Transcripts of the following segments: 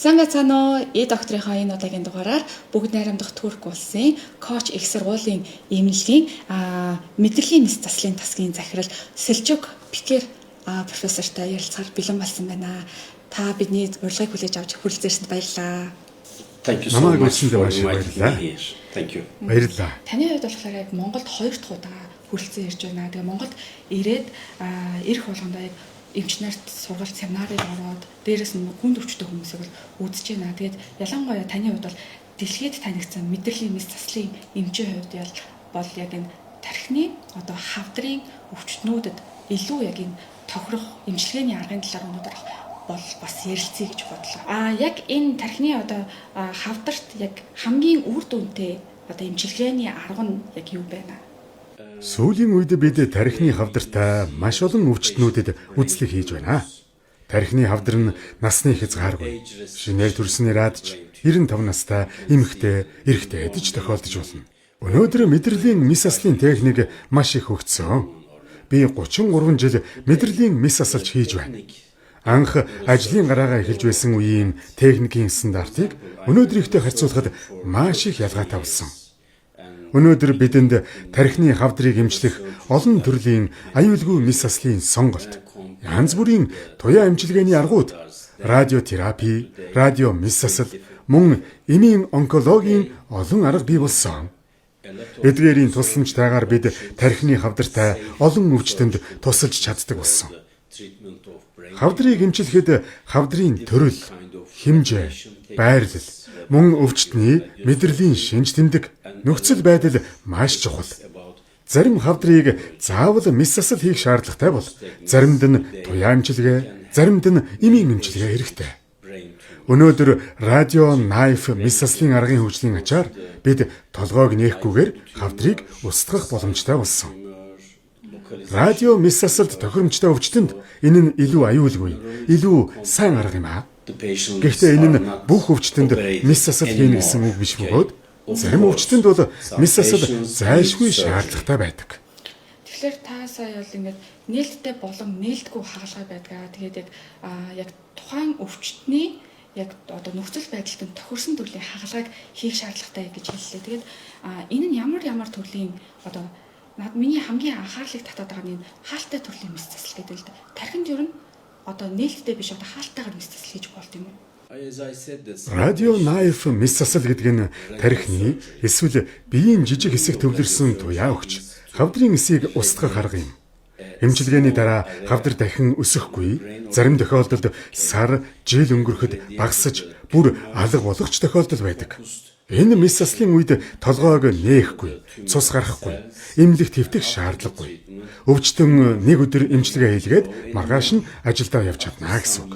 Сайн байцгаана уу? Э докторийнхоо энэ удаагийн дугаараар Бүгд Найрамдах Турк улсын Коч их сургуулийн эмнэлгийн мэдрэлийн мэс заслын тасгийн захирал Селжук Пекер профессортай ярилцахаар бэлэн болсон байна. Та бидний урилгыг хүлээж авч хүрэлцээрсэнд баярлалаа. Thank you so Намайг much урьсанд for маш их inviting me баярлалаа. here. Thank you. Баярлалаа. Таны хувьд болохоор яг Монголд хоёр дахь удаа хүрэлцэн ирж байна. Тэгээ Монголд ирээд ирэх болгондоо яг эмч нарт сургалт, семинарыг ороод, дээрэс нь хүнд өвчтэй хүмүүсийг бол үзэж байна. Тэгээд ялангуяа таны хувьд бол дэлхийд танигдсан мэдрэлийн мэс заслын эмчийн хувьд ял бол яг энэ тархины одоо хавдрын өвчтнүүдэд илүү яг энэ тохирох эмчилгээний аргын талаар өнөөдөр бол бас ярилцъя гэж бодлоо. Яг энэ тархины одоо хавдарт яг хамгийн үр дүнтэй одоо эмчилгээний арга нь яг юу байна? Сүүлийн үед бид тархины хавдартай маш олон өвчтнүүдэд үзлэг хийж байна. Тархины хавдар нь насны хязгааргүй. Шинээр төрсөн нэрад ч, 95 настай эмэгтэй, эрэгтэйд ч тохиолдож болно. Өнөөдөр мэдрэлийн мэс заслын техник маш их хөгжсөн. Би 33 жил мэдрэлийн мэс засалж хийж байна. Анх ажлын гараагаа эхэлж байсан үеийн техникийн стандартыг өнөөдрийнхтэй харьцуулахад маш их ялгаатай болсон. Өнөөдөр бидэнд тархины хавдрыг эмчлэх олон төрлийн аюулгүй мэс заслын сонголт, янз бүрийн туяа эмчилгээний аргууд, радиотерапи, радио мэс засал, мөн эмийн онкологийн олон арга бий болсон. Эдгээрийн тусламжтайгаар бид тархины хавдартай олон өвчтөнд тусалж чаддаг болсон. Хавдрыг эмчлэхэд хавдрын төрөл, хэмжээ, байрлал, мөн өвчтний мэдрэлийн шинж тэмдэг, нөхцөл байдал маш чухал. Зарим хавдрыг заавал мэс засал хийх шаардлагатай бол заримд нь туяа эмчилгээ, заримд нь эмийн эмчилгээ хэрэгтэй. Өнөөдөр радио knife мэс заслын аргын хөгжлийн ачаар бид толгойг нээхгүйгээр хавдрыг устгах боломжтой болсон. Радио мэс засалд тохиромжтой өвчтөнд энэ нь илүү аюулгүй, илүү сайн арга юм аа. Гэхдээ энэ нь бүх өвчтөнд мэс засал хийнэ гэсэн үг биш бөгөөд зарим өвчтөнд бол мэс засал зайлшгүй шаардлагатай байдаг. Тэгэхээр та сая бол ингээд нээлттэй болон нээлтгүй хагалгаа байдаг. Тэгээд яг тухайн өвчтний яг одоо нөхцөл байдалд нь тохирсон төрлийн хагалгааг хийх шаардлагатай гэж хэллээ. Тэгээд энэ нь ямар ямар төрлийн, одоо над миний хамгийн анхаарлыг татаад байгаа нь энэ хаалттай төрлийн мэс засал гэдэг л дээ. Тархинд ер нь одоо нээлттэй биш, одоо хаалттайгаар мэс засал хийж болдог юм уу? Радио knife мэс засал гэдэг нь тархины эсвэл биеийн жижиг хэсэг төвлөрсөн туяа өгч хавдрын эсийг устгах арга юм. Эмчилгээний дараа хавдар дахин өсөхгүй, зарим тохиолдолд сар, жил өнгөрөхөд багасаж, бүр алга болох ч тохиолдол байдаг. Энэ мэс заслын үед толгойг нээхгүй, цус гарахгүй, эмнэлэг хэвтэх шаардлагагүй. Өвчтөн нэг өдөр эмчилгээ хийлгээд маргааш нь ажилдаа явж чадна гэсэн үг.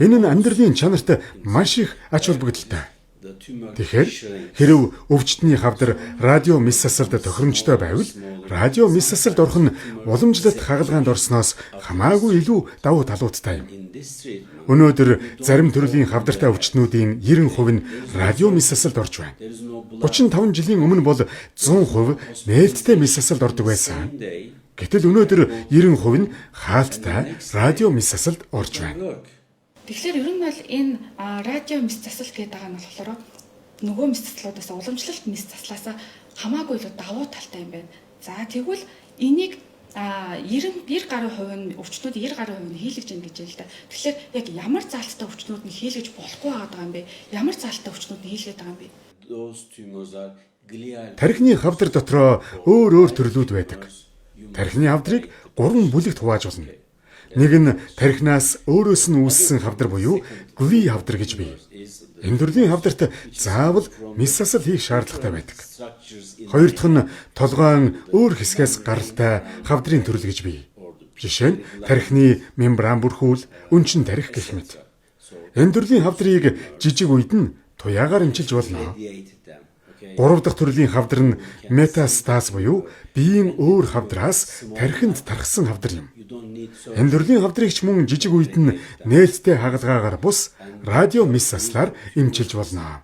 Энэ нь амьдралын чанарт маш их ач холбогдолтой. Тэгэхээр хэрэв өвчтний хавдар радио мэс засалд тохиромжтой байвал радио мэс засалд орох нь уламжлалт хагалгаанд орсноос хамаагүй илүү давуу талуудтай юм. Өнөөдөр зарим төрлийн хавдартай өвчтнүүдийн 90% нь радио мэс засалд орж байна. 35 жилийн өмнө бол 100% нээлттэй мэс засалд ордог байсан. Гэтэл өнөөдөр 90% нь хаалттай радио мэс засалд орж байна. Тэгэхээр ер нь бол энэ радио мэс засал гэдэг байгаа нь болохоор нөгөө мэс заслуудаас, уламжлалт мэс заслаасаа хамаагүй илүү давуу талтай юм байна. За, тэгвэл энийг 90 90 гаруй хувь нь өвчтнүүд, 90 гаруй хувь нь хийлгэж байна гэж хэлээ л да. Тэгэхээр яг ямар заалттай өвчтнүүд нь хийлгэж болохгүй байгаа юм бэ? Ямар заалттай өвчтнүүд нь хийлгээд байгаа юм бэ? Тархины хавдар дотроо өөр өөр төрлүүд байдаг. Тархины хавдрыг гурван бүлэгт хувааж болно. Нэг нь тархинаас өөрөөс нь үүссэн хавдар буюу гли хавдар гэж бий. Энэ төрлийн хавдарт заавал мэс засал хийх шаардлагатай байдаг. Хоёр дахь нь толгойн өөр хэсгээс гаралтай хавдрын төрөл гэж бий. Жишээ нь тархины мембран бүрхүүл, өнчин тархи гэх мэт. Энэ төрлийн хавдрыг жижиг үед нь туяагаар эмчилж болно. Гурав дахь төрлийн хавдар нь метастаз буюу биеийн өөр хавдраас тархинд тархсан хавдар юм. Энэ төрлийн хавдрыг ч мөн жижиг үед нь нээлттэй хагалгаагаар бус радио мэс заслаар эмчилж болно.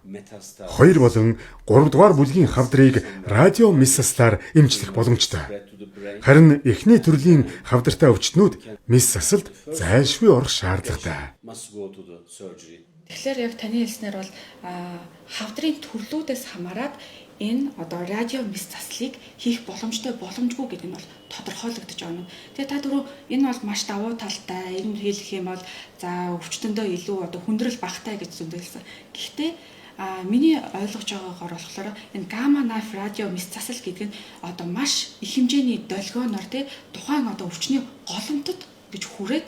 Хоёр болон гурав дугаар бүлгийн хавдрыг радио мэс заслаар эмчлэх боломжтой. Харин эхний төрлийн хавдартай өвчтнүүд мэс засалд зайлшгүй орох шаардлагатай. Тэгэхээр яг таны хэлснээр бол хавдрын төрлүүдээс хамаарат энэ одоо радио мэс заслыг хийх боломжтой, боломжгүй гэдэг нь бол тодорхойлогдож байгаа юм. Тэгээ та түрүү энэ бол маш давуу талтай, энэ хийх юм бол за өвчтөндөө илүү одоо хүндрэл багатай гэж зөндөлсөн. Гэхдээ миний ойлгож байгаагаар болохоор энэ gamma knife радио мэс засал гэдэг нь одоо маш их хэмжээний долгионоор, тий, тухайн одоо өвчний голомтод гэж хүрээд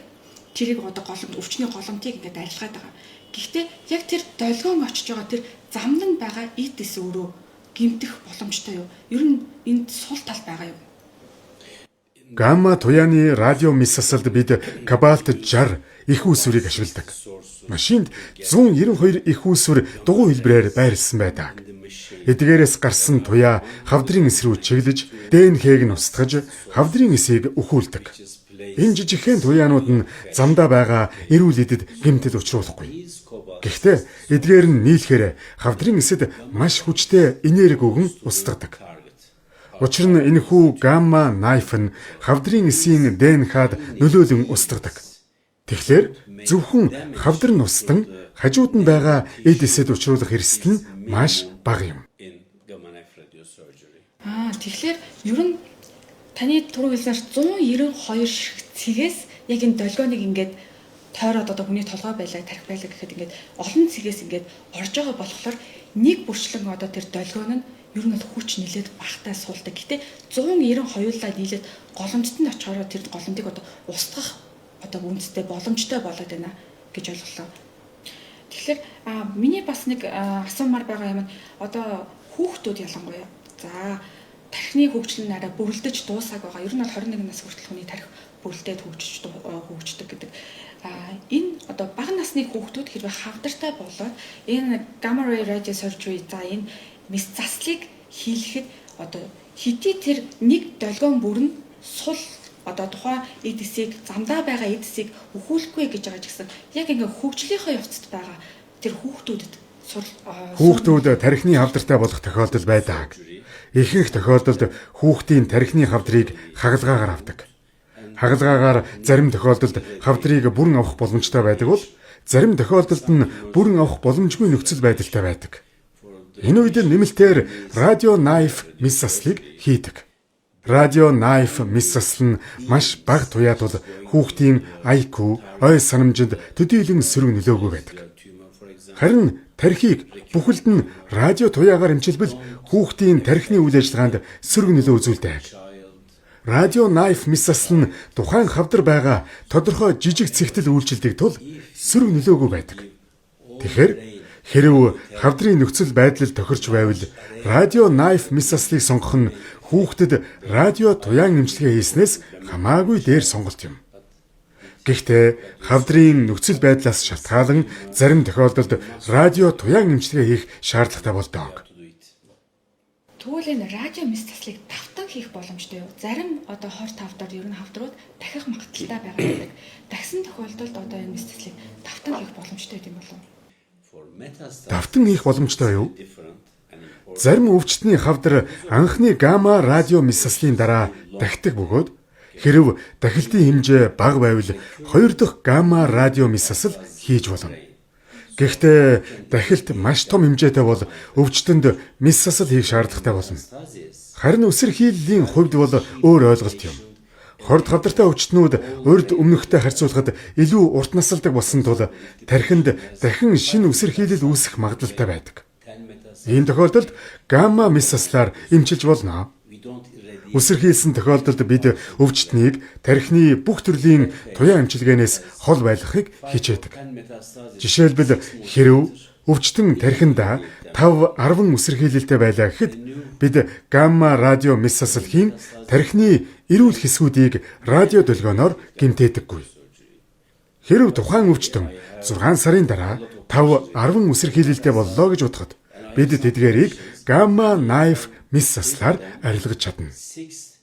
тэрийг одоо голомт, өвчний голомтыг ингээд арилгаад байгаа. Гэхдээ яг тэр долгион очиж байгаа тэр замд нь байгаа эд эс өөрөө гэмтэх боломжтой юу? Ер нь энд сул тал байгаа юу? Гамма туяаны радио мэс засалд бид кобальт 60 их үүсвэрийг ашигладаг. Машинд 192 их үүсвэр дугуй хэлбэрээр байрлсан байдаг. Эдгээрээс гарсан туяа хавдрын эс рүү чиглэж, ДНХ-г нь устгаж, хавдрын эсийг үхүүлдэг. Энэ жижигхэн туяанууд нь замдаа байгаа эрүүл эдэд гэмтэл учруулахгүй. Гэхдээ эдгээр нь нийлэхээр хавдрын эсэд маш хүчтэй энерги өгөн устгадаг. Учир нь энэхүү gamma knife нь хавдрын эсийн ДНХ-д нөлөөлөн устгадаг. Тэгэхээр зөвхөн хавдар нь устан хажууд нь байгаа эд эсэд учруулах эрсдэл нь маш бага юм. Тэгэхээр ер нь таны түрүү хэлснээр 192 ширхэг цэгээс яг энэ долгионыг ингээд тойроод одоо хүний толгой байлаа, тархи байлаа гэхэд ингээд олон цэгээс ингээд орж байгаа болохоор нэг бүрчлэн одоо тэр долгион нь ер нь бол хүч нэлээд багатай, суултай. Гэтэ 192-лаа нийлээд голомтод нь очихороо тэр голомтыг одоо устгах одоо үндэстэй боломжтой болоод байна гэж ойлголоо. Тэгэхээр миний бас нэг асуумаар байгаа юм нь одоо хүүхдүүд ялангуяа за тархины хөгжил нь арай бүрэлдэж дуусааг байгаа. Ер нь бол 21 нас хүртэл хүний тархи бүрэлдээд хөгждөг гэдэг. Энэ одоо бага насны хүүхдүүд хэрвээ хавдартай болоод энэ gamma ray radio surgery, за энэ мэс заслыг хийлгэхэд одоо хэдий тэр нэг долгион бүр нь сул одоо тухайн эд эсийг, замдаа байгаа эд эсийг үхүүлэхгүй гэж байгаа ч гэсэн яг ингээ хөгжлийнхөө явцад байгаа тэр хүүхдүүдэд Хүүхдүүд тархины хавдартай болох тохиолдол байдаг. Ихэнх тохиолдолд хүүхдийн тархины хавдрыг хагалгаагаар авдаг. Хагалгаагаар зарим тохиолдолд хавдрыг бүрэн авах боломжтой байдаг бол зарим тохиолдолд нь бүрэн авах боломжгүй нөхцөл байдалтай байдаг. Энэ үед нэмэлтээр radio knife мэс заслыг хийдэг. Radio knife мэс засал нь маш бага туяа тул хүүхдийн IQ, ой санамжинд төдийлөн сөрөг нөлөөгүй байдаг. Харин тархийг бүхэлд нь радио туяагаар эмчилбэл хүүхдийн тархины үйл ажиллагаанд сөрөг нөлөө үзүүлдэг. Radio knife мэс засал нь тухайн хавдар байгаа тодорхой жижиг цэгт л үйлчилдэг тул сөрөг нөлөөгүй байдаг. Тэгэхээр хэрэв хавдрын нөхцөл байдал тохирч байвал radio knife мэс заслыг сонгох нь хүүхдэд радио туяан эмчилгээ хийснээс хамаагүй дээр сонголт юм. Гэхдээ хавдрын нөхцөл байдлаас шалтгаалан зарим тохиолдолд радио туяан эмчилгээ хийх шаардлагатай болдог. Тэгвэл энэ радио мэс заслыг давтан хийх боломжтой юу? Зарим одоо хорт хавдар, ер нь хавдрууд дахих магадлалтай байгаа гэдэг. Дахисан тохиолдолд одоо энэ мэс заслыг давтан хийх боломжтой юм болов уу? Давтан хийх боломжтой юу? Зарим өвчтний хавдар анхны гамма радио мэс заслын дараа дахидаг бөгөөд хэрэв дахилтын хэмжээ бага байвал хоёр дахь гамма радио мэс засал хийж болно. Гэхдээ дахилт маш том хэмжээтэй бол өвчтөнд мэс засал хийх шаардлагатай болно. Харин үсэрхийллийн хувьд бол өөр ойлголт юм. Хорт хавдартай өвчтнүүд урд өмнөхтэй харьцуулахад илүү урт насалдаг болсон тул тархинд дахин шинэ үсэрхийлэл үүсэх магадлалтай байдаг. Ийм тохиолдолд гамма мэс заслаар эмчилж болно. Үсэрхийлсэн тохиолдолд бид өвчтнийг тархины бүх төрлийн туяа эмчилгээнээс хол байлгахыг хичээдэг. Жишээлбэл, хэрэв өвчтөн тархиндаа 5 10 үсэрхийлэлтэй байлаа гэхэд бид гамма радио мэс засал хийн тархины эрүүл хэсгүүдийг радио долгионоор гэмтээдэггүй. Хэрэв тухайн өвчтөн 6 сарын дараа 5 10 үсэрхийлэлтэй боллоо гэж бодоход бид тэдгээрийг gamma knife мэс заслаар арилгаж чадна.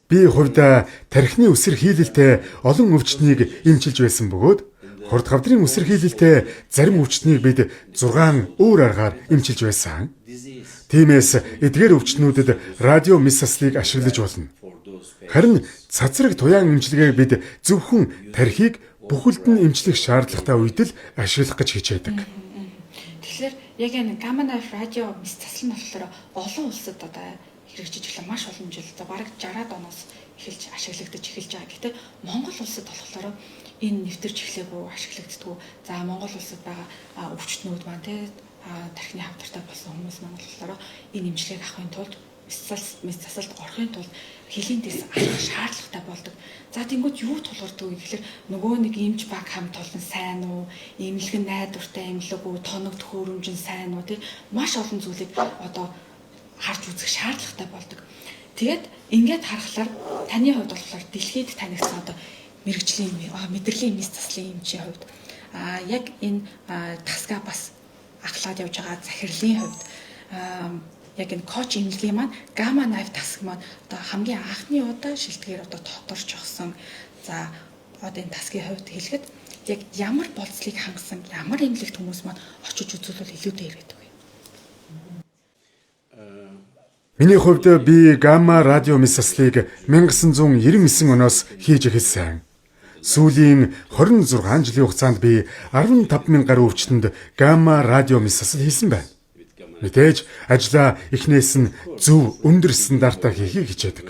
Би хувьдаа тархины үсэрхийлэлтэй олон өвчтнийг эмчилж байсан бөгөөд хорт хавдрын үсэрхийлэлтэй зарим өвчтнийг бид 6 өөр аргаар эмчилж байсан. Тиймээс эдгээр өвчтнүүдэд радио мэс заслыг ашиглаж болно. Харин цацраг туяан эмчилгээг бид зөвхөн тархийг бүхэлд нь эмчлэх шаардлагатай үед л ашиглах гэж хичээдэг. Тэгэхээр яг энэ Gamma Knife радио мэс засал нь болохоор олон улсад одоо хэрэгжиж эхлэн маш олон жил, за бараг 60-аад оноос эхэлж ашиглагдаж эхэлж байгаа. Гэхдээ Монгол улсад болохоор энэ нэвтэрч эхлээгүй, ашиглагддаггүй. За, Монгол улсад байгаа өвчтнүүд маань, тий, тархины хавдартай болсон хүмүүс маань болохоор энэ эмчилгээг авахын тулд, мэс засалд орохын тулд хилийн дэс авах шаардлагатай болдог. За, тэнгүүд юу тулгардаг вэ гэхээр нөгөө нэг эмч баг хамт олон сайн уу, эмнэлэг нь найдвартай эмнэлэг үү, тоног төхөөрөмж нь сайн уу, тий, маш олон зүйлийг одоо харж үзэх шаардлагатай болдог. Тэгээд ингээд харахаар таны хувьд болохоор дэлхийд танигдсан одоо мэргэжлийн мэдрэлийн мэс заслын эмчийн хувьд, яг энэ тасгаа бас ахлаад явж байгаа захирлын хувьд, яг энэ Koch эмнэлгийн маань Gamma Knife тасаг маань одоо хамгийн анхны удаа шилдгээр одоо тодорч огсон. За, одоо энэ тасгийн хувьд хэлэхэд яг ямар болцлыг хангасан, ямар эмнэлэгт хүмүүс маань очиж үзүүлвэл илүүтэй иргэдэг вэ? Миний хувьд би гамма радио мэс заслыг 1999 оноос хийж эхэлсэн. Сүүлийн 26 жилийн хугацаанд би 15 мянган гаруй өвчтөнд гамма радио мэс засал хийсэн байна. Мэдээж ажлаа эхнээс нь зөв, өндөр стандартаар хийхийг хичээдэг.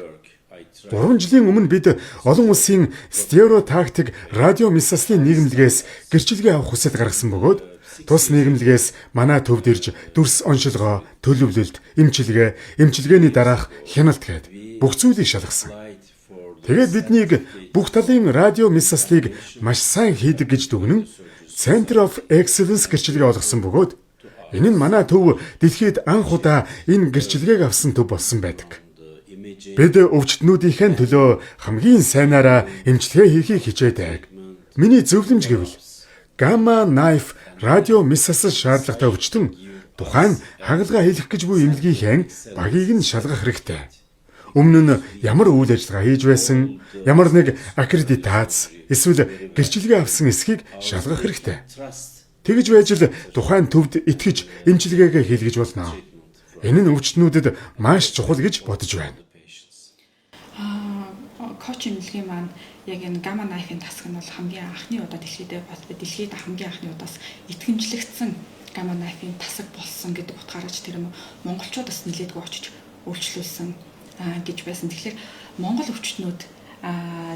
3 жилийн өмнө бид олон улсын стереотактик радио мэс заслын нийгэмлэгээс гэрчилгээ авах хүсэл гаргасан бөгөөд тус нийгэмлэгээс манай төвд ирж дүрс оншилгоо, төлөвлөлт, эмчилгээ, эмчилгээний дараах хяналт гээд бүх зүйлийг шалгасан. Тэгээд биднийг бүх талын радио мэс заслыг маш сайн хийдэг гэж дүгнэн Center of Excellence гэрчилгээ олгосон бөгөөд энэ нь манай төв дэлхийд анх удаа энэ гэрчилгээг авсан төв болсон байдаг. Бид өвчтнүүдийнхээ төлөө хамгийн сайнаараа эмчилгээ хийхийг хичээдэг. Миний зөвлөмж гэвэл Gamma Knife радио мэс засал шаардлагатай өвчтөн тухайн хагалгаа хийх гэж буй эмнэлгийнхээ багийг нь шалгах хэрэгтэй. Өмнө нь ямар үйл ажиллагаа хийж байсан, ямар нэг аккредитац эсвэл гэрчилгээ авсан эсэхийг шалгах хэрэгтэй. Тэгж байж л тухайн төвд итгэж эмчилгээгээ хийлгэж болно. Энэ нь өвчтнүүдэд маш чухал гэж бодож байна. Koch эмнэлгийн маань яг энэ Gamma Knife-ын тасаг нь бол хамгийн анхны удаа дэлхийд хамгийн анхны удаас итгэмжлэгдсэн Gamma Knife-ын тасаг болсон гэдэг утгаараа ч тэр юм, монголчууд бас нэлээдгүй очиж үйлчлүүлсэн гэж байсан. Тэгэхээр Монгол өвчтнүүд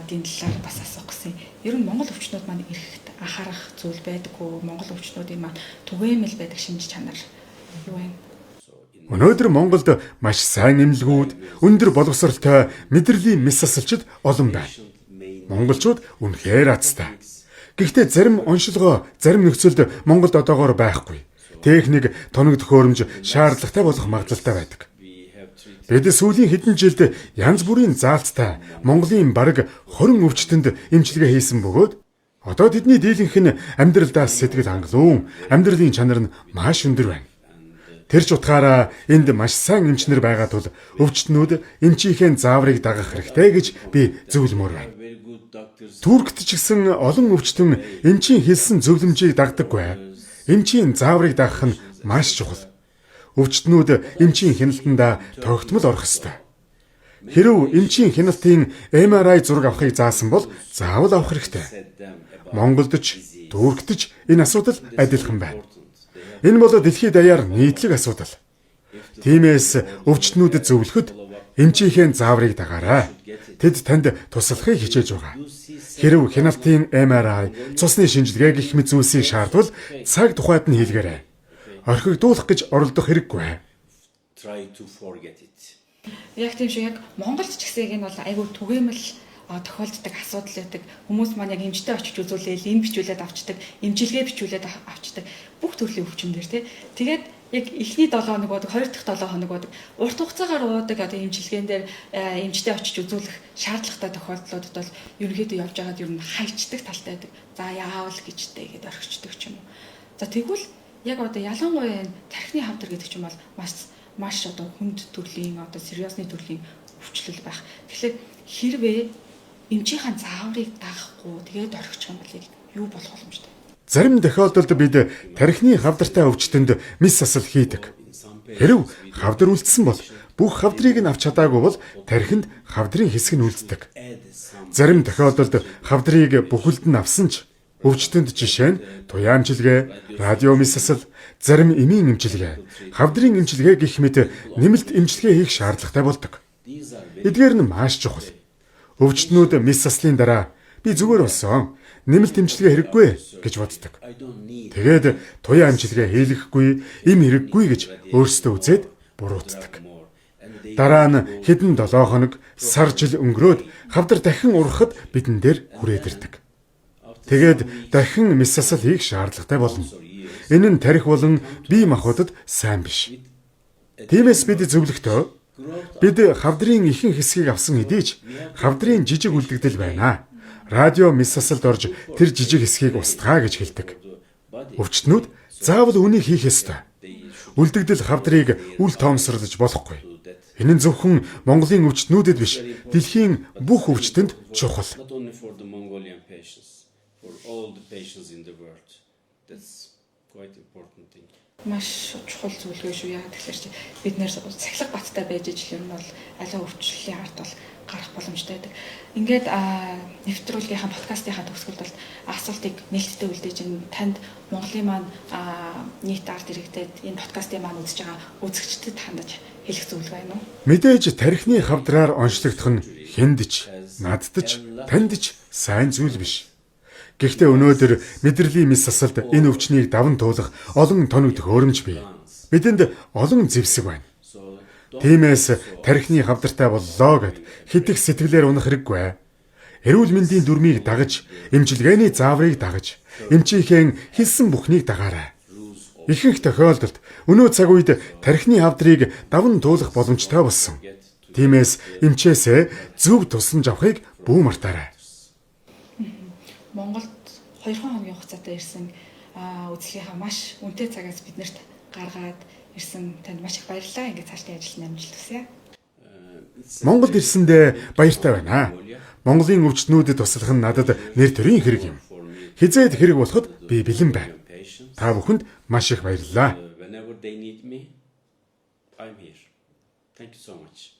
дийн талаар бас асуух гэсэн. Ер нь Монгол өвчтнүүд маань ирэхэд анхаарах зүйл байдаггүй. Монгол өвчтнүүдийн маань түгээмэл байдаг шинж чанар юу вэ? Өнөөдөр Монголд маш сайн эмнэлгүүд, өндөр боловсролтой мэдрэлийн мэс засалчид олон байна. Монголчууд үнэхээр азтай. Гэхдээ зарим оншилгоо, зарим нөхцөлд Монголд одоогоор байхгүй. Техник, тоног төхөөрөмж шаардлагатай болох магадлалтай байдаг. Бид сүүлийн хэдэн жилд янз бүрийн заалттай Монголын бараг 20 өвчтөнд эмчилгээ хийсэн бөгөөд одоо тэдний дийлэнх нь амьдралдаа сэтгэл хангалуун, амьдралын чанар нь маш өндөр байна. Тэр ч утгаараа энд маш сайн эмчнэр байгаа тул өвчтнүүд эмчийнхээ зааврыг дагах хэрэгтэй гэж би зөвлөмөөр байна. Туркт ч гэсэн олон өвчтөн эмчийн хэлсэн зөвлөмжийг дагдаггүй. Эмчийн зааврыг дагах нь маш чухал. Өвчтнүүд эмчийн хяналтандаа тогтмол орох ёстой. Хэрв эмчийн хяналтын MRI зураг авахыг заасан бол заавал авах хэрэгтэй. Монголд ч, Туркт ч энэ асуудал адилхан байна. Энэ бол дэлхий даяар нийтлэг асуудал. Тиймээс өвчтнүүдэд зөвлөхөд эмчийнхээ зааврыг дагаарай. Тэд танд туслахыг хичээж байгаа. Хэрв хяналтын MRI, цусны шинжилгээ гэх мэт зүйлсийг шаардвал цаг тухайд нь хийлгээрэй. Орхигдуулах гэж оролдох хэрэггүй. Try to forget it. Яг тийм шиг яг Монголд ч гэсэн энэ бол айгүй түгээмэл тохиолддог асуудал байдаг. Хүмүүс маань яг эмчтэй очиж үзүүлээл, эм бичүүлээд авчдаг, эмчилгээ бичүүлээд авчдаг. Бүх төрлийн өвчин дээр, тий. Тэгээд яг эхний 7 хоног боодог, хоёр дахь 7 хоног боодог. Урт хугацаагаар уудаг одоо эмчилгээн дээр эмчтэй очиж үзүүлэх шаардлагатай тохиолдлуудад бол ерөнхийдөө явж байгаад ер нь хайчдаг талтай байдаг. За, яавал гэжтэй гэдээ орхичдаг ч юм уу. За, тэгвэл яг одоо ялангуяа энэ тархины хавдар гэдэг чинь бол маш маш одоо хүнд төрлийн, одоо серьёзный төрлийн өвчлөл байх. Тэгэхээр хэрвээ эмчийнхаа зааврыг дагахгүй тэгээд орхичих юм бол юу болох боломжтой? Зарим тохиолдолд бид тархины хавдартай өвчтөнд мэс засал хийдэг. Хэрв хавдар үлдсэн бол, бүх хавдрыг нь авч чадаагүй бол тархинд хавдрын хэсэг нь үлддэг. Зарим тохиолдолд хавдрыг бүхэлд нь авсан ч Өвчтөнд жишээ нь туяа эмчилгээ, радио мэс засал, зарим эмийн эмчилгээ, хавдрын эмчилгээ гэх мэт нэмэлт эмчилгээ хийх шаардлагатай болдог. Эдгээр нь маш чухал. Өвчтөнүүд мэс заслын дараа би зүгээр болсон, нэмэлт эмчилгээ хэрэггүй гэж боддог. Тэгээд туяа эмчилгээ хийлгэхгүй, эм хэрэггүй гэж өөрсдөө үзээд буруутдаг. Дараа нь хэдэн 7 хоног, сар жил өнгөрөөд хавдар дахин ургахад бидэн дээр хүрээд ирдэг. Тэгээд дахин мэс засал хийх шаардлагатай болно. Энэ нь тархи болон бие махбодод сайн биш. Тиймээс бид зөвлөхдөө бид хавдрын ихэнх хэсгийг авсан хэдий ч хавдрын жижиг үлдэгдэл байна. Радио мэс засалд орж тэр жижиг хэсгийг устгаа гэж хэлдэг. Өвчтөнүүд заавал үүнийг хийх ёстой. Үлдэгдэл хавдрыг үл тоомсорлож болохгүй. Энэ нь зөвхөн Монголын өвчтөнүүдэд биш, дэлхийн бүх өвчтөнд чухал. For all the patients in the world. That's quite important thing. Маш чухал зүйлгүй шүү. Яагаад тэгэхээр чи бид нэр сахилга баттай байж ижил юм бол аливаа өвчлөлийн ард бол гарах боломжтой байдаг. Ингээд нэвтрүүлгийнхаа подкастынхаа төгсгөлд бол асуултыг нээлттэй үлдээж энэ танд Монголын маань нийт ард иргэдэд энэ подкастын маань үзэж байгаа үзэгчдэд хандаж хэлэх зүйл байна уу? Мэдээж тархины хавдраар онцлогдох нь хэнд ч, надад ч, танд ч сайн зүйл биш. Гэхдээ өнөөдөр мэдрэлийн мэс засалд энэ өвчнийг даван туулах олон тоног төхөөрөмж бий. Бидэнд олон зэвсэг байна. Тиймээс тархины хавдартай боллоо гээд хэт их сэтгэлээр унах хэрэггүй. Эрүүл мэндийн дүрмийг дагаж, эмчилгээний зааврыг дагаж, эмчийнхээ хэлсэн бүхнийг дагаарай. Ихэнх тохиолдолд өнөө цаг үед тархины хавдрыг даван туулах боломжтой болсон. Тиймээс эмчээсээ зөв тусламж авахыг бүү мартаарай. Монголд 2 хоногийн хугацаатай ирсэн үзлэгийнхаа маш үнэтэй цагаас бид нарт гаргаад ирсэн танд маш их баярлалаа. Ингээд цаашдын ажилд амжилт хүсье. Монголд ирсэндээ баяртай байна. Монголын өвчтөнүүдэд туслах нь надад нэр төрийн хэрэг юм. Хэзээд хэрэг болоход би бэлэн байна. Та бүхэнд маш их баярлалаа. Whenever they need me, I'm here. Thank you so much.